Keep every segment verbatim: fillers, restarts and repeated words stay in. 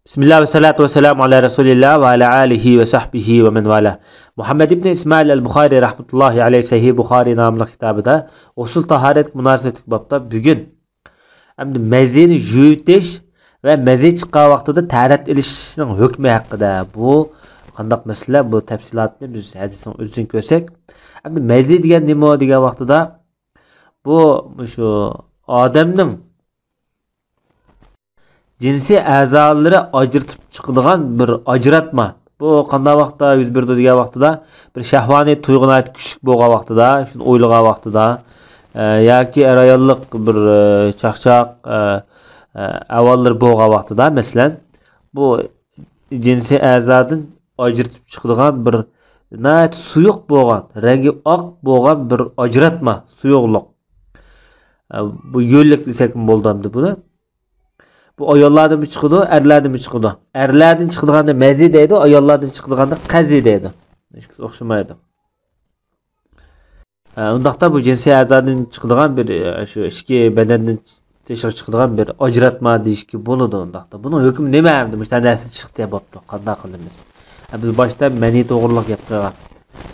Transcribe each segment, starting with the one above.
بىسمىللا ۋەسسالاتۇ ۋەسسالامۇ ئالا رەسۇلىللا ۋە ئالا ئالىھى ۋە سەھبىھى ۋە مەن ۋالا. مۇھەممەد ئىبنى ئىسمائىل ئەل بۇخارى رەھمەتۇللاھى ئەلەيھ سەھىھ بۇخارى ناملىق كىتابىدا غۇسۇل تاھارەتكە مۇناسىۋەتلىك بابتا بۈگۈن ئەمدى مەزىنى يۇيۇۋېتىش ۋە مەزى چىققان ۋاقتىدا تەھارەت ئېلىشنىڭ ھۆكمى ھەققىدە. بۇ قانداق مەسىلە؟ بۇ تەپسىلاتنى بىز ھەدىسنىڭ ئۆزىدىن كۆرسەك، ئەمدى مەزى دېگەن نېمە دېگەن ۋاقتىدا، بۇ مۇشۇ ئادەمنىڭ جىنسىي ئەزالىرى ئاجرىتىپ چىقىدىغان بىر ئاجراتما. بۇ قانداق ۋاقىتتا يۈز بېرىدۇ دېگەن ۋاقتىدا، بىر شەھۋانىي تۇيغۇ ناھايىتى كۈچلۈك بولغان ۋاقتىدا، شۇنى ئويلىغان ۋاقتىدا، ئە، ياكى ئەر-ئاياللىق بىر، ئە، چاقچاق، ئە، ئە، ئەھۋاللىرى بولغان ۋاقتىدا، مەسىلەن، بۇ جىنسىي ئەزادىن ئاجرىتىپ چىقىدىغان بىر ناھايىتى سۇيۇق بولغان، رەڭگى ئاق بولغان بىر ئاجراتما، سۇيۇقلۇق. ئە، بۇ يۆللۈك دېسەكمۇ بولىدۇ ئەمدى بۇنى. بۇ ئاياللاردىنمۇ چىقىدۇ، ئەرلەردىنمۇ چىقىدۇ. ئەرلەردىن چىقىدىغاندا مەزى دەيدۇ، ئاياللاردىن چىقىدىغاندا قەزى دەيدۇ. ئىككىسى ئوخشىمايدۇ. ئە، ئۇنداقتا بۇ جىنسىي ئەزادىن چىقىدىغان بىر، ئە، شۇ ئىككى بەدەندىن تېشىغا چىقىدىغان بىر ئاجراتما دېيىشكە بولىدۇ ئۇنداقتا. بۇنىڭ ھۆكمى نېمە ئەمدى؟ مۇشۇنداق نەرسە چىقتى، بوپتۇ. قانداق قىلىمىز؟ ئە، بىز باشتا مەنى توغرىلىق گەپ قىلغان.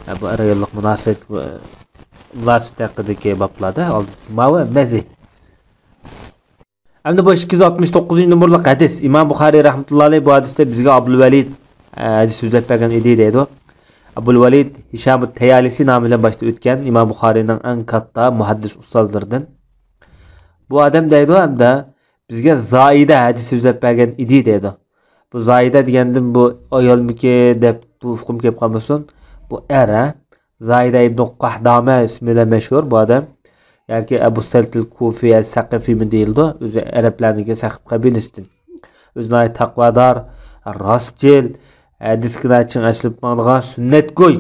ئە، بۇ ئەر-ئاياللىق مۇناسىۋەت، ئە، مۇناسىۋەت ھەققىدىكى بابلاردا ئالدىدىكى ماۋۇ مەزى. ئەمدى بۇ ئىككى يۈز ئاتمىش توققۇزىنچى نومۇرلۇق ھەدىس. ئىمام بۇخارىي رەھمەتۇللا ئەلەيھ بۇ ھەدىستە بىزگە ئابدۇل ۋەلىد، ئە، ھەدىس سۆزلەپ بەرگەن ئىدى دەيدۇ. ئابدۇل ۋەلىد ھىشام تەيالىسى نامى بىلەن باشتا ئۆتكەن، ئىمام بۇخارىينىڭ ئەڭ كاتتا مۇھەددىس ئۇستازلىرىدىن. بۇ ئادەم دەيدۇ، ھەمدە بىزگە زايىدە ھەدىس سۆزلەپ بەرگەن ئىدى دەيدۇ. بۇ زايىدە دېگەندىن بۇ ئايالمىكى دەپ بۇ ئۇقۇم كېلىپ قالمىسۇن. بۇ ئەر، ھە؟ زايىدە ئىبنۇ قەھدامە ئىسمى بىلەن مەشھۇر بۇ ئادەم. ياكى ئەبۇ سەلتىل كۇفى ئەس سەقىفىمۇ دېيىلىدۇ. ئۆزى ئەرەبلەرنىڭكى سەقىپ قەبىلىسىدىن. ئۆزى ناھايىتى تەقۋادار، راستچىل، ھەدىسكە ناھايىتى چىڭ ئەسلىپ ماڭىدىغان سۈننەتگوي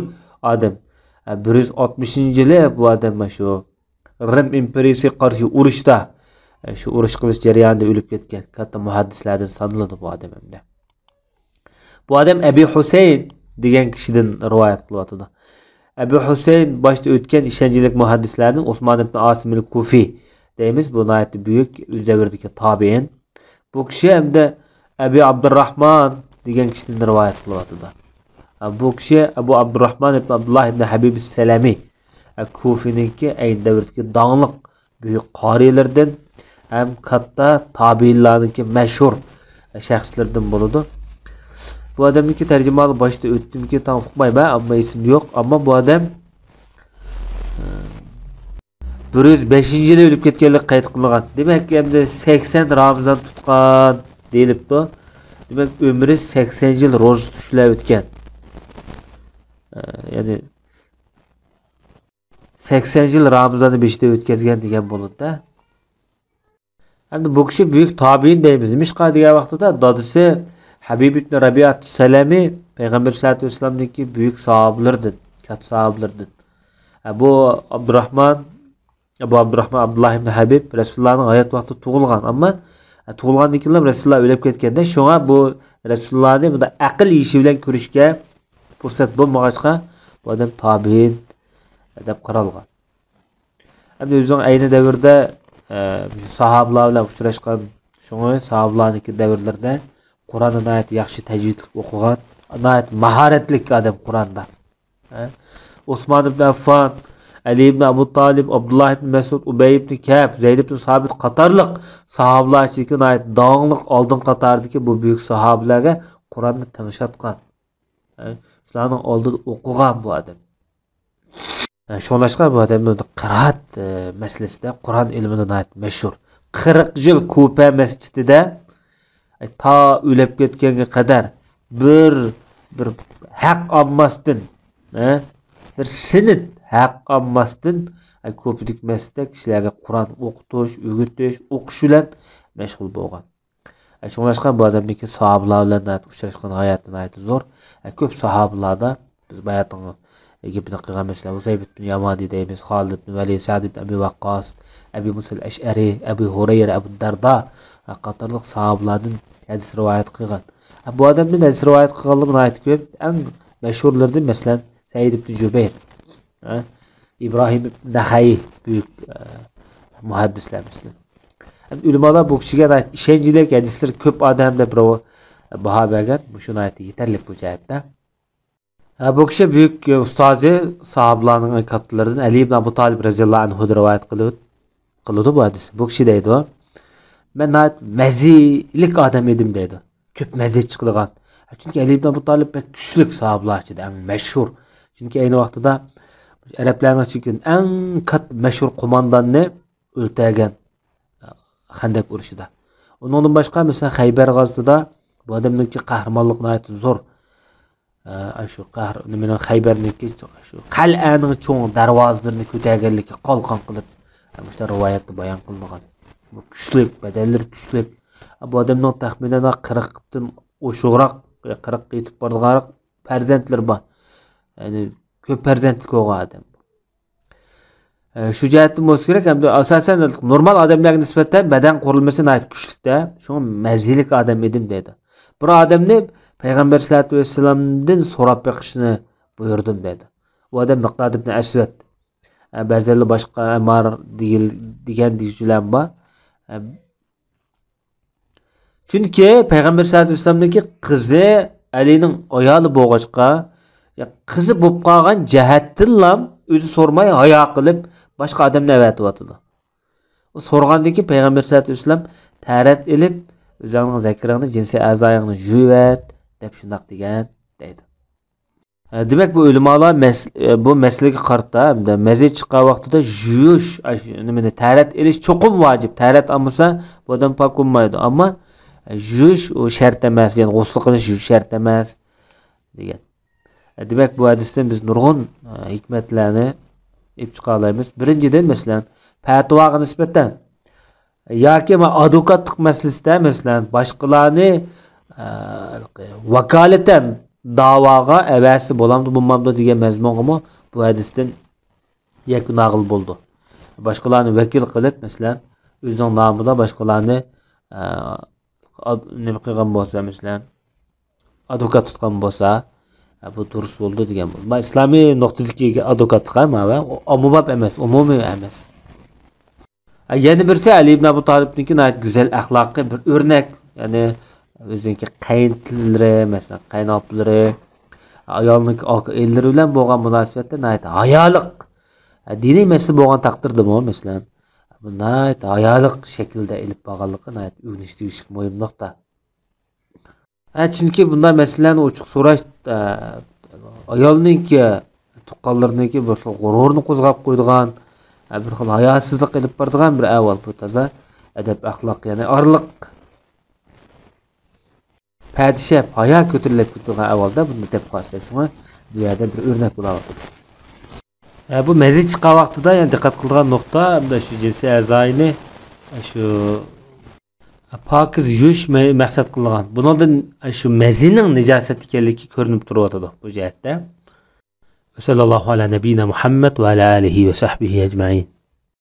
ئادەم. بىر يۈز ئاتمىشىنچى يىلى بۇ ئادەم مانا شۇ رىم ئىمپېرىيىسىگە قارشى ئۇرۇشتا، شۇ ئۇرۇش قىلىش جەريانىدا ئۆلۈپ كەتكەن كاتتا مۇھەددىسلەردىن سانىلىدۇ بۇ ئادەم ئەمدى. بۇ ئادەم ئەبى ھۈسەيىن دېگەن كىشىدىن رىۋايەت قىلىۋاتىدۇ. ئەبى ھۈسەيىن باشتا ئۆتكەن ئىشەنچلىك مۇھەددىسلەردىن ئوسمان ئىبن ئاسىم ئەل كۇفى دەيمىز، بۇ ناھايىتى بۈيۈك، ئۆز دەۋرىدىكى تابىئىن. بۇ كىشى ھەمدە ئەبى ئابدۇرراھمان دېگەن كىشىدىن رىۋايەت قىلىۋاتىدۇ. بۇ كىشى ئەبۇ ئابدۇرراھمان ئىبن ئابدۇللا ئىبن ھەبىب سەلەمى، كۇفىنىڭكى ئەينى دەۋردىكى داڭلىق بۈيۈك قارىيلىرىدىن ھەم كاتتا تابىئىنلارنىڭكى مەشھۇر شەخسلىرىدىن بولىدۇ. بۇ ئادەمنىڭكى تەرجىمىھالى باشتا ئۆتتۈمكى تاڭ ئۇقمايمەن، ئەمما ئېسىمدە يوق. ئەمما بۇ ئادەم، ئە، بىر يۈز بەشىنچى يىلى ئۆلۈپ كەتكەنلىكى قەيت قىلىنغان. دېمەك، ئەمدى سەكسەن رامىزان تۇتقان دېيىلىپتۇ. دېمەك، ئۆمرى سەكسەن يىل روزا تۇتۇش بىلەن ئۆتكەن. ئە، يەنى سەكسەن يىل رامىزاننى بېشىدا ئۆتكۈزگەن دېگەن بولىدۇ-دە. ئەمدى بۇ كىشى بۈيۈك تابىئىن دەيمىز. نېمىشقا دېگەن ۋاقتىدا دادىسى ھەبىب ئىبن رەبىئەت سەلەمى پەيغەمبەر سەللەللاھۇ ئەلەيھى ۋەسەللەمنىڭكى بۈيۈك ساھابىلىرىدىن، كاتتا ساھابىلىرىدىن. ھە، بۇ ئابدۇراھمان، ئەبۇ ئابدۇراھمان ئابدۇللا ئىبن ھەبىب رەسۇلۇللانىڭ ھايات ۋاقتىدا تۇغۇلغان. ئەمما، ھە، تۇغۇلغاندىن كېيىنلا رەسۇلۇللا ئۆلۈپ كەتكەندە، شۇڭا بۇ رەسۇلۇللانى بۇنداق ئەقىل يېشى بىلەن كۆرۈشكە پۇرسەت بولمىغاچقا، بۇ ئادەم تابىئىن دەپ قارالغان. ئەمدى ئۆزىنىڭ ئەينى دەۋرىدە، ئە، مۇشۇ ساھابىلار بىلەن ئۇچراشقان، شۇڭا ساھابىلارنىڭكى دەۋرلىرىدە قۇرئاننى ناھايىتى ياخشى تەجۋىدلىك ئوقۇغان، ناھايىتى ماھارەتلىك ئادەم قۇرئاندا. ئە، ئوسمان ئىبن ئەففان، ئەلى ئىبن ئەبۇ تالىپ، ئابدۇللا ئىبن مەسئۇد، ئۇبەي ئىبن كەئب، زەيد ئىبن سابىت قاتارلىق ساھابىلار ئىچىدىكى ناھايىتى داڭلىق ئالدىن قاتاردىكى بۇ بۈيۈك ساھابىلەرگە قۇرئاننى تىڭشاتقان. ئە، شۇلارنىڭ ئالدىدا ئوقۇغان بۇ ئادەم. ئە، شۇڭلاشقا بۇ ئادەم قىرائەت، ئە، مەسىلىسىدە قۇرئان ئىلمىدا ناھايىتى مەشھۇر. قىرىق يىل كۇپە مەسچىتىدە، ئە، تا ئۆلۈپ كەتكەنگە قەدەر بىر، بىر ھەق ئالماستىن، ئە، بىر سېنىت ھەق ئالماستىن، ئە، كۇپىدىكى مەسچىتتە كىشىلەرگە قۇرئان ئوقۇتۇش، ئۆگىتىش، ئوقۇش بىلەن مەشغۇل بولغان. شۇڭلاشقا بۇ ئادەمنىڭكى ساھابىلار بىلەن ناھايىتى ئۇچراشقان ھاياتى ناھايىتى زور. كۆپ ساھابىلاردا بىز باياتىنغى گېپىنى قىلغان، مەسىلەن، ھۇزەيبە ئىبن يامانى دەيمىز، خالىد ئىبن ۋەلىد، سەئد ئىبن ئەبى ۋەققاس، ئەبى مۇسەل ئەشئەرى، ئەبى ھۇرەيرە، ئەبۇ دەردا قاتارلىق ساھابىلاردىن ھەدىس رىۋايەت قىلغان. بۇ ئادەمدىن ھەدىس رىۋايەت قىلغانلىرى ناھايىتى كۆپ. ئەڭ مەشھۇرلىرىدىن، مەسىلەن، سەئىد ئىبن جۇبەير، ھە؟ ئىبراھىم ئىبن نەخەئى بۈيۈك، ئە، مۇھەددىسلەر مەسىلەن. ئەمدى ئۆلىمالار بۇ كىشىگە ناھايىتى ئىشەنچلىك، ھەدىسلىرى كۆپ ئادەم دەپ رىۋا-، باھا بەرگەن. مۇشۇ ناھايىتى يېتەرلىك بۇ جەھەتتە. ھە، بۇ كىشى بۈيۈك ئۇستازى، ساھابىلارنىڭ كاتتىلىرىدىن ئەلى ئىبن ئەبۇ تالىپ رەزىياللاھۇ ئەنھۇدىن رىۋايەت قىلىۋېت-، قىلىدۇ بۇ ھەدىسنى. بۇ كىشى دەيدۇ، مەن ناھايىتى مەزىلىك ئادەم ئىدىم دەيدۇ. كۆپ مەزى چىقىدىغان. چۈنكى ئەلى ئىبن ئەبۇ تالىپ بەك كۈچلۈك ساھابىلار ئىچىدە، ئەڭ مەشھۇر. چۈنكى ئەينى ۋاقتىدا ئەرەبلەرنىڭ ئىچىدىكى ئەڭ كاتتا مەشھۇر قومانداننى ئۆلتۈرگەن خەندەك ئۇرۇشىدا. ئۇنىڭدىن باشقا، مەسىلەن، خەيبەر غازىتىدا بۇ ئادەمنىڭكى قەھرىمانلىقى ناھايىتى زور. ئە، شۇ قەھر-، نېمىنىڭ، خەيبەرنىڭكى شۇ قەلئەنىڭ چوڭ دەرۋازىلىرىنى كۆتەرگەنلىكى قالقان قىلىپ، مۇشۇنداق رىۋايەتتە بايان قىلىنغان. بۇ كۈچلۈك، بەدەنلىرى كۈچلۈك. بۇ ئادەمنىڭ تەخمىنەن قىرىقتىن ئوشۇقراق، قىرىققا يېتىپ بارىدىغانراق پەرزەنتلىرى بار. يەنى كۆپ پەرزەنتلىك بولغان ئادەم. ئە، شۇ جەھەتتىن بولسا كېرەك، ھەمدە ئاساسەن نورمال ئادەملەرگە نىسبەتەن بەدەن قۇرۇلمىسى ناھايىتى كۈچلۈكتە، شۇڭا مەزىلىك ئادەم ئىدىم دەيدۇ. بىر ئادەمنى پەيغەمبەر سەللەللاھۇ ئەلەيھى ۋەسەللەمدىن سوراپ بېقىشنى بۇيرۇدۇم دەيدۇ. ئۇ ئادەم مىقداد ئىبن ئەسۋەد. ئە، بەزىلەر باشقا ئەممار دېگىل-، دېگەن دېگۈچىلەر بار. ئە، چۈنكى پەيغەمبەر سەللەللاھۇ ئەلەيھى ۋەسەللەمنىڭكى قىزى ئەلىنىڭ ئايالى بولغاچقا، يا قىزى بولۇپ قالغان جەھەتتىنلا ئۆزى سورىماي ھايا قىلىپ باشقا ئادەمنى ئەۋەتىۋاتىدۇ. ئۇ سورىغاندىن كېيىن پەيغەمبەر سەللەللاھۇ ئەلەيھى ۋەسەللەم تەرەت ئېلىپ، ئۆزۈڭنىڭ زەكىرىڭنى، جىنسىي ئەزايىڭنى يۇيۇۋەت دەپ شۇنداق دېگەن دەيدۇ. ئە، دېمەك، بۇ ئۆلىمالار مەس-، ئە، بۇ مەسىلىگە قارىتا، ھەمدە مەزى چىققان ۋاقتىدا يۇيۇش، ئاش-، نېمىنى، تەرەت ئېلىش چوقۇم ۋاجىپ. تەرەت ئالمىسا، بۇ ئادەم پاك بولمايدۇ. ئەمما، ئە، يۇيۇش ئۇ شەرت ئەمەس، يەنى غۇسلى قىلىش يۇيۇش شەرت ئەمەس، دېگەن. ئە، دېمەك، بۇ ھەدىستىن بىز نۇرغۇن، ئە، ھېكمەتلەرنى ئېلىپ چىقالايمىز. بىرىنچىدىن، مەسىلەن، پەتىۋاغا نىسبەتەن ياكى ما-، ئادۋوكاتلىق مەسىلىسىدە، مەسىلەن، باشقىلارنى، ئە، ۋاكالىتەن داۋاغا ئەۋەتسە بولامدۇ، بولمامدۇ دېگەن مەزمۇنغىمۇ بۇ ھەدىستىن يەكۈن ئالغىلى بولىدۇ. باشقىلارنى ۋەكىل قىلىپ، مەسىلەن، ئۆزىنىڭ نامىدا باشقىلارنى، ئە، ئاد-، نېمە قىلغان بولسا، مەسىلەن، ئادۋوكات تۇتقان بولسا، ئە، بۇ دۇرۇس بولىدۇ دېگەن بولىدۇ. ما-، ئىسلامىي نۇقتىدىكى ئادۋوكاتلىق ھەم ئاممىباب ئەمەس، ئومۇمىي ئەمەس. يەنە بىرسى ئەلى ئىبن ئەبۇ تالىپنىڭكى ناھايىتى گۈزەل ئەخلاقى، بىر ئۆرنەك. يەنى ئۆزىنىڭكى قەينىتىلىرى، مەسىلەن، قەينىئاپىلىرى، ئايالنىڭكى ئاكا ئىنىلىرى بىلەن بولغان مۇناسىۋەتتە ناھايىتى ھايالىق. دىنىي مەسىلە بولغان تەقدىردىمۇ، مەسىلەن، بۇ ناھايىتى ھايالىق شەكىلدە ئېلىپ بارغانلىقى ناھايىتى ئۆگىنىشلىك مۇھىم نۇقتا. ھە، چۈنكى بۇنداق مەسىلىلەرنى ئوچۇق سوراش، ئە، ئايالنىڭكى، تۇغقانلىرىنىڭكى بىر خىل غۇرۇرىنى قوزغاپ قويىدىغان، ھە، بىر خىل ھاياسىزلىق ئېلىپ بارىدىغان بىر ئەھۋال. بۇ تازا ئەدەپ-ئەخلاق، يەنى ئارىلىق پەدىشەپ، ھايا كۆتۈرۈلۈپ كېتىدىغان ئەھۋالدا بۇنى دەپ قالسا، شۇڭا بۇ يەردە بىر ئۆرنەك بولاۋاتىدۇ. ھە، بۇ مەزى چىققان ۋاقتىدا، يەنى دىققەت قىلىدىغان نۇقتا، مۇنداق شۇ جىنسىي ئەزانى شۇ پاكىز يۇيۇش مە-، مەقسەت قىلىنغان. بۇنىڭدىن شۇ مەزىنىڭ نىجاسەت ئىكەنلىكى كۆرۈنۈپ تۇرۇۋاتىدۇ بۇ جەھەتتە. ۋەسەللاللاھۇ ئەلا نەبىينا مۇھەممەد ۋە ئەلا ئالىھى ۋە سەھبىھى ئەجمەئىن.